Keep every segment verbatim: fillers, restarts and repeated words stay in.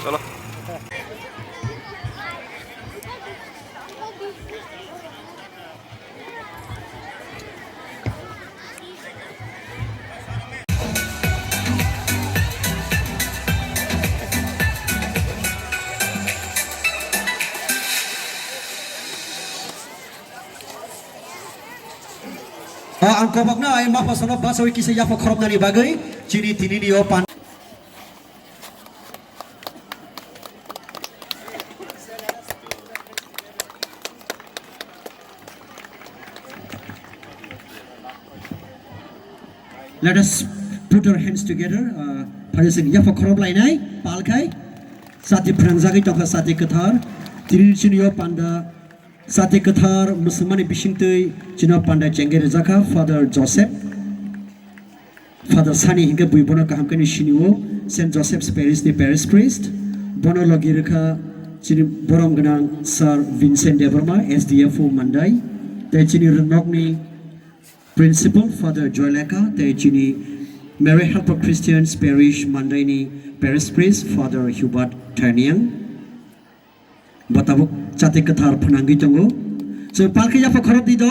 Chalo. O ang kobokno ai mapha sono bachawi kisa yapha khoroknani bagwi chini tinini o pan. Let us put our hands together. Uh, phai sing yapha khorok lainai palkhai. Sati phrwngjagwi tongkha sati kwthar. Tini chini o panda sati kwthar musulmani bisingtwi chino panda chengwi rwjakha Father Joseph. Father Sani hinkhe bui bono kaham khe ni sinio Saint Joseph's Parish ni Parish Priest. Bono logi rwkha chini borom gwnang Sir Vincent Debbarma, S D F O Mandai. Tei chini rwngnokni Principal Father Joyleka tei chini Mary Help of Christians Parish Mandaini Parish Priest Father Hubert Thaniang. Bo tabuk chati kwthar phwnangwi tongo. Chwng palkhe yapha khorop di do.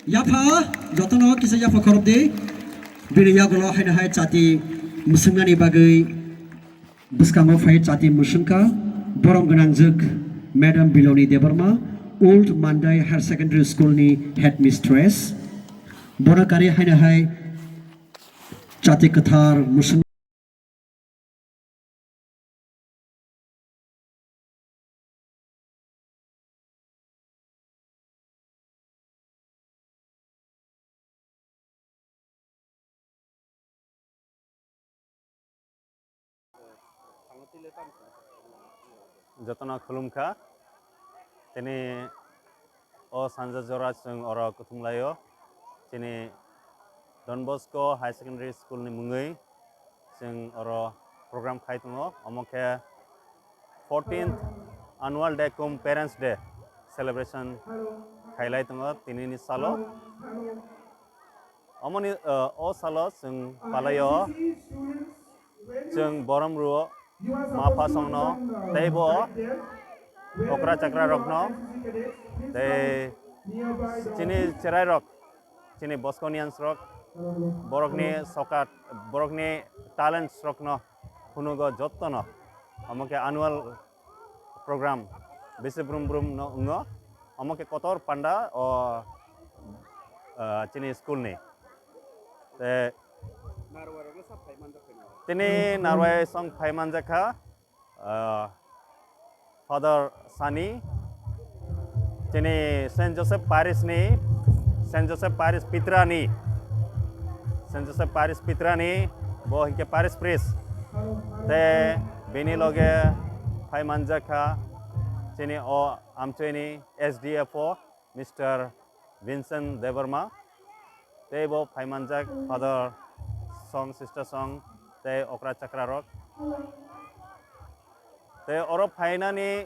Yapha, jotono kisa yapha khorop di. Bini yagulo haino hai chati mwswngnani bagwi bwskango phai chati mwswngkha borom gwnangjwk Madam Biloni Debbarma, Old Mandai Higher Secondary School ni Headmistress. Bono kari haino hai chati kwthar mwswng Jotono khulumkha. Tini o sanja jora chwng oro kuthumlaio. Chini Don Bosco High Secondary School ni mungwi chwng oro program khai tongo. Omo khe fourteenth Annual Day cum Parents Day celebration khailai tongo tinini salo. Omoni, uh, o salo chwng palaio, chwng borom rwo, ma pha songno, tei bo okra chakra rokno, tei chini cherai rok, chini Bosconians rok, borokni sokat, borokni talents rokno phunugo jottono, omo khe annual program bisi brum brum no wngo, omo khe kotor panda o, ah, chini school ni. Te tini narwai song phai manjakha, ah, Father Sani, chini Saint Joseph Parish ni, Saint Joseph Parish Pitra ni, Saint Joseph Parish Pitra ni, bo hinkhe Parish Priest. Te bini loge phai manjakha chini o Amchoi ni S D F O, Mister Vincent Debbarma. Tei bo phai manjak Father song, Sister song, tei okra chakra rok. Tei oro phainani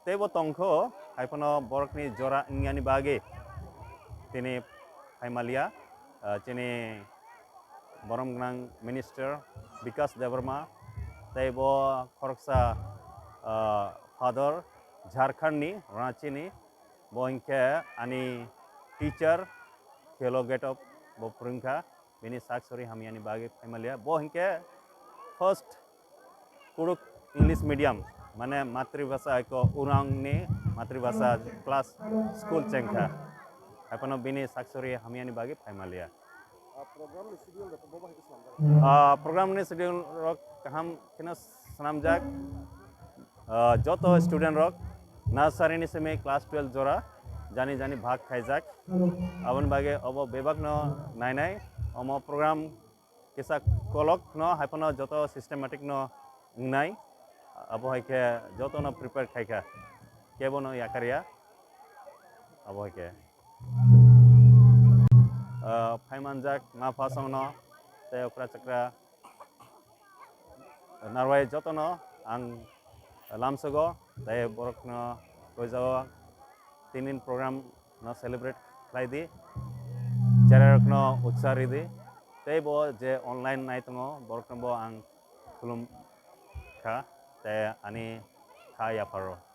teibo tongkho, hai phano borokni jora wngyani bagwi tini phaimalia, ah, chini borom gwnang Minister Bikas Debbarma, tei bo khoroksa, ah, Father Jharkhand ni, Ranchi ni, bo hinkhe ani teacher, Theology of bo phwrwngkha. Bini sak sori hamyani bagwi phaimalia. Bo hinkhe first Kuruk English medium, mane matribhasha aiko Urangni matribhasha class school chengkha. Haiphano bini sak sori hamyani bagwi phaimalia. Ah, program ni schedule rok bo bahai khe swnamjak? Ah, program ni schedule rok kaham kheno swnamjak. Ah, joto student rok nursery ni simi class twelve jora jani jani bhag khaijak. Aboni bagwi obo bebak no nainai, omo program kisa kolok no, haiphano joto systematic no wngnai, abo hai khe joto no prepare khaikha, kebo no yakarya, abo hai khe. Ah, phaimanjak ma pha song no tei okra chakra narwai jotono ang lamsogo, tei borokno koijao tinin program no celebrate khlai di, cherai rokno utsa ri di, tei bo je online nai tongo borokno bo ang khulum kha. tei ani kha yapharo.